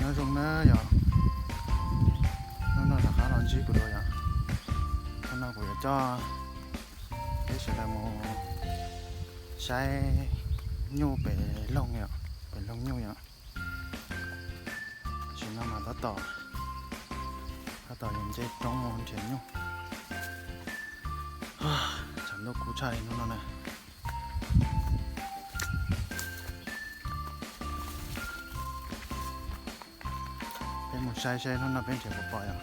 Nyob zoo na yom, hnub no rov qab los ntsib kuv dua yom. Hnub no kuv yuav coj peb sawv daws mus saib nyuj pem loog yom, pem loog nyuj yom. Tam sim no mas tab tom, tab tom yuav nce roob mus nrhiav nyuj. Tshav ntuj kub tshaj li hnub no na. Peb mus saib seb hnub no peb nrhiav puas pom yom.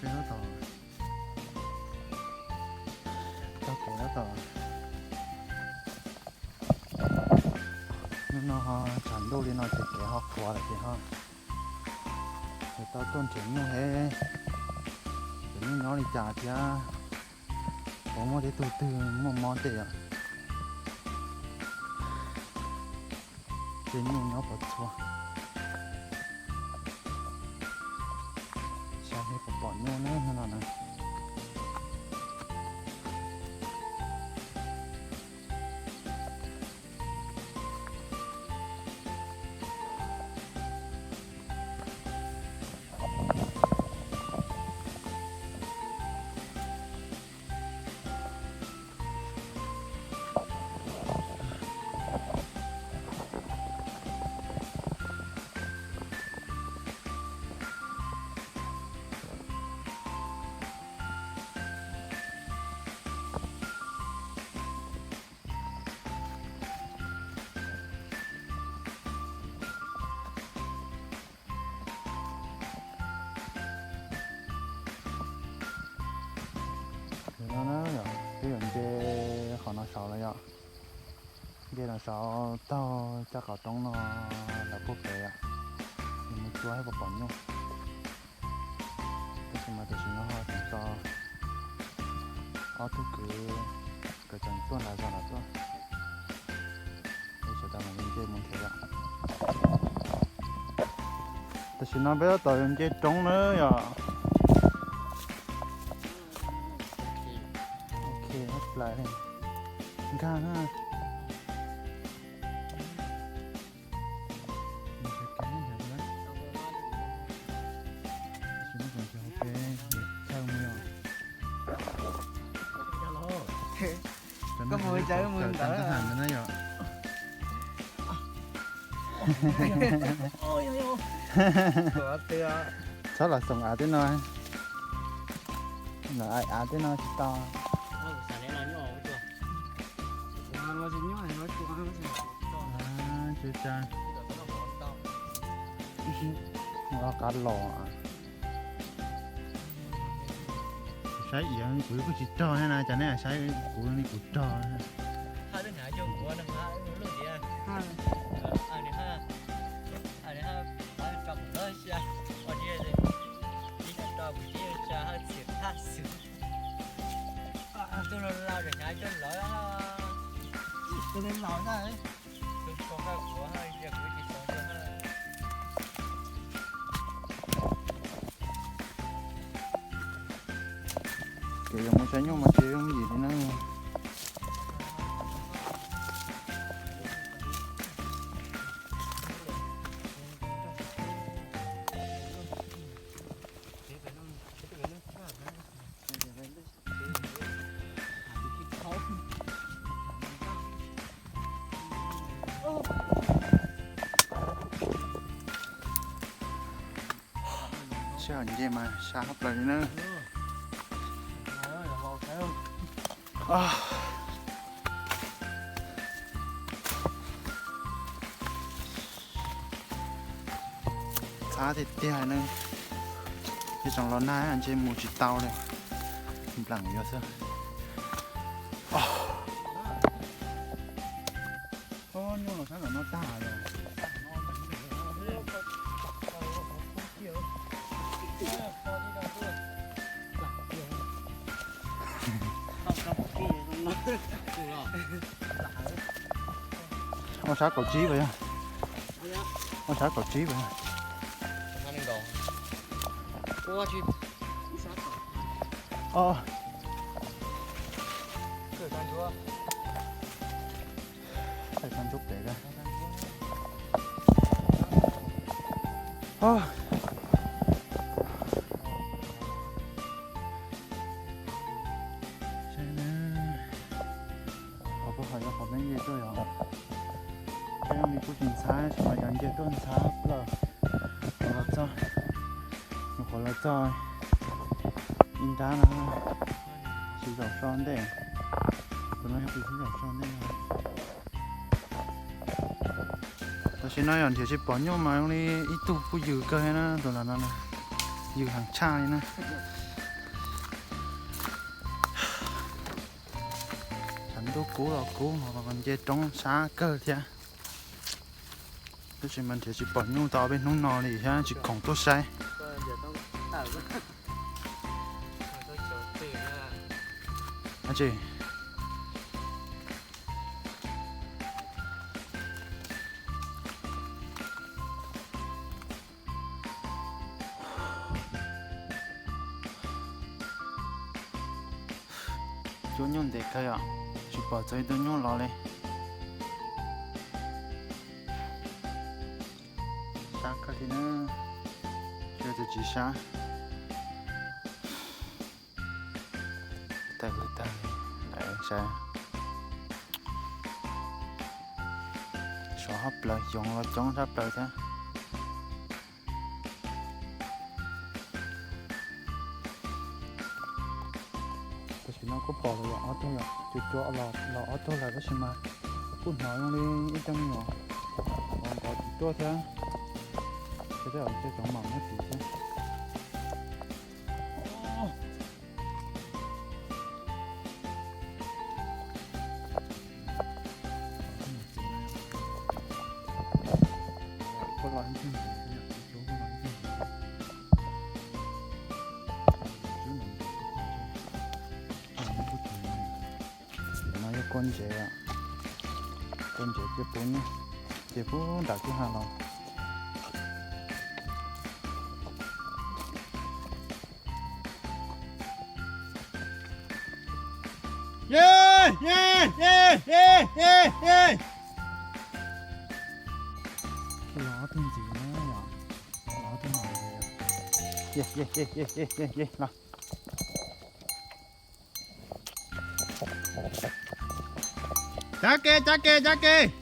Peb tab tom taug kev tab tom, hnub no ho tshav ntuj li no ces kev ho qhuav lawm ces ho yuav tau tuaj nrhiav nyuj he, nrhiav nyuj nyob li cas thiab puas muaj tib tug twg muaj mob tej yom. Tej nyuj nyob pov txhua, saib seb puas pom nyuj na hnub no na. Nim no na yom, peb yuav nce qhov no saud lawm yom. Nce no saud taug caj qaum roob no lawm puag pem yom, mus tsuas saib puas pom nyuj. Tab sis mas tam sim no ho tseem tos ob tug kwv, kwv tseem tuaj nram zos lawm tuaj. Peb sawv daws mam li nce mus nrhiav yom. Tam sim no peb tab tom yuav nce roob na yom. Ok, plais nkag na. Koj mus ntawd mus ntawd na yom. Txhob los xoom av tej no, los av tej no tsis tau. Ua qab los. Saib iav kuv kuj tsis rog na, cas nej saib kuv li kuv rog. Ces yuav mus saib nyuj mas tsis yooj yim li na. Sij hawm nce mas sab plaws li na. Txhab tiag tiag na. Ib tsoom los nag ntshe mus tsis tau li. Nplam yuav xwb. Nyuj los sab nram no tag lawm. Ua sab kaum tsib puas yog? Ua sab kaum tsib puas yog? Ua, Tais kab ntsuab pem a. Qhov puag hov yog qhov peb nce tuaj yog, peb li kuj tsis ntxhab tab sis mas yog nce tuaj ntxhab plaws. Qhov los txog, nyuam qhuav los txog ib nrab no, tsis zaum so ntej. Tus no yog tus tsis zaum so ntej no. Tam sim no yog nrhiav tsis pom nyuj mas zoo li ib tug kuj yws kawg na, tus ntawm no na, yws heev tshaj li na. Tshav ntuj kub los kub, nce roob sab kawg thiab. Tab sis mas nrhiav tsis pom nyuj tau ob peb hnub no li thiab tsis khoom tuaj saib. Cuab nyuj ntev kawg yom, tsis pom txog ib tug nyuj los li. Sab kawg li na, tus tsis sab. Tawg tawg, lawv saib. Xyov hab plaws xyov los coob sab plaws thiab. Tam sim no kuj pom lawm ob tug yom, cuag cuag los ob tug lawm tab sis mas kuj hnov zoo li ib cov me nyuam ntov ntov tim tuaj thiab. Ces tej zaum tej cov mam muab tim thiab. Ntawm no yog kua ntsev, kua ntsev ces puv, ces puv nram kwj ha los. Los ob tug ntxiv na, los ob tug no. Los. Cab ke, cab ke, cab ke.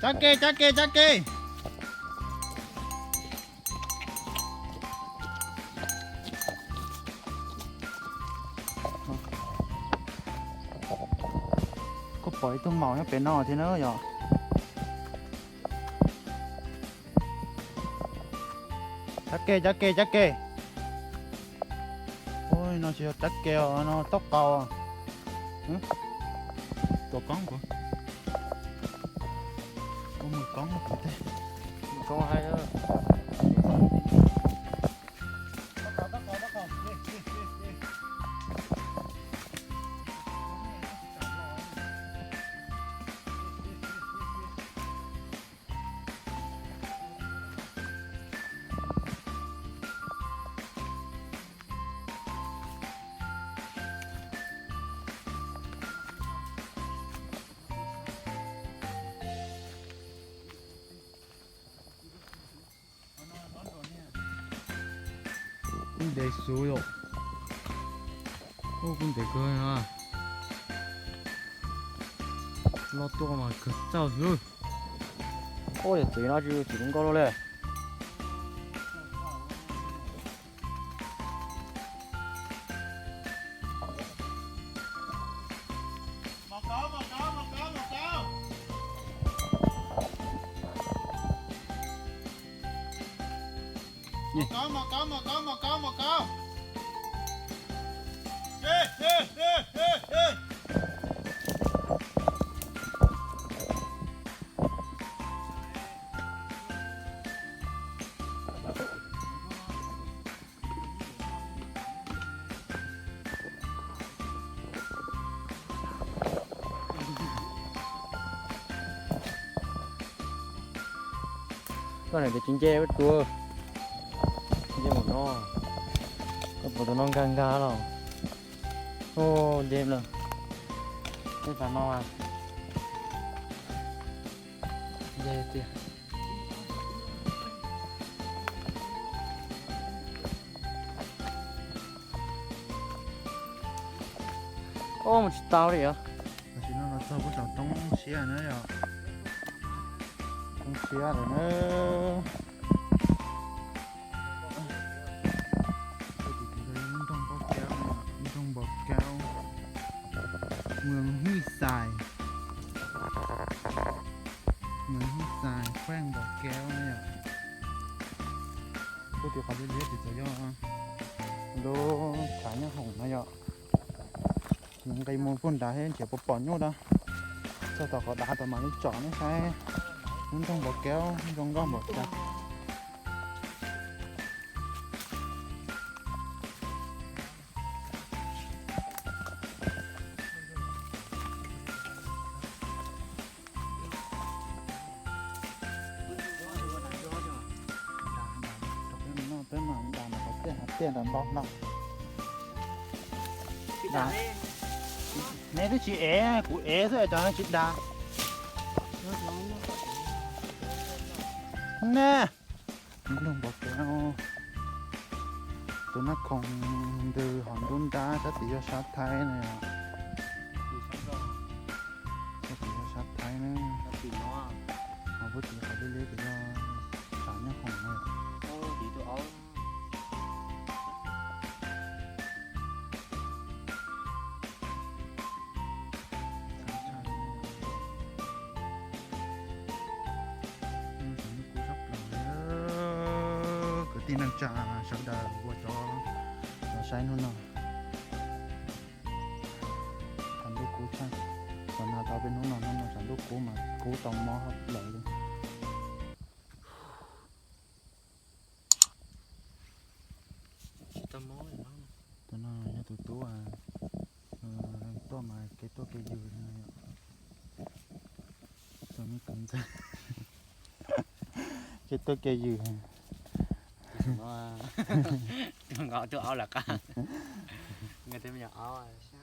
Cab ke, cab ke, cab ke. Kuj pom ib tug maum nyob pem no thiab na yom. Cab ke, cab ke, cab ke. Ui, no tsis yog cab ke os, no taub qaus. Tuam koob kuv, kuv mus koob kuv teb. Koob hais. Kuj ntev xwb yom. Kuj ntev kawg na. Los tuaj mas kawg txaus xwb. Ua yog txiv no tsis txiv zoo nkauj li. Mos kaub, mos kaub, mos kaub, mos kaub, mos kaub. Koj niam tias tsis nce ua rua, nce mus no, koj puas tus no nkag nkag los. Ub, nce lawm. Tej tas no mas nce tiag. Ub, mus tsis tau li os. Tam sim no los txog puag saum roob siab na yom. Roob siab lawm na. Lub nroog Npau Kaub, lub nroog Npau Kaub, Mường Hí Xài, Mường Hí Xài, Khueej Npau Kaub na yom. Puag tim qhov liab liab tim txawm yog lub tshav nyob hoom no yom. Nqis mus puag nrad thiab ntshe puas pom nyuj dab. Txog tom qhov dav tod mam li tsom nej saib lub nroog Npau Kaub zoo nkauj npaum cas. Peb mam da qhov tiaj, qhov tiaj nram npau hlau. Neb twb tsis ev, kuv ev xwb es cov no tsis da. Ne, nroog Npau Kaub, tus nab khoom ntws hauv nruab nrab sab tid yog sab Thaib na. Sab tid yog sab Thaib na. Ho puag tim qhov liab liab ces yog tshav nyob hoom na. Kwv tij neej tsa sawv daws ua cov los saib hnub no. Tshav ntuj kub tshaj, qhov no tau peb hnub no, hnub no tshav ntuj kub mas kub tau mob lawm li. Tus no yog tus tub tuaj mas kev tuaj kev yws li no yom. Tus me kwv ntxawg kev tuaj kev yws. Tus nkauj tuaj aub lawm qab, nkawd tej me nyuam aub.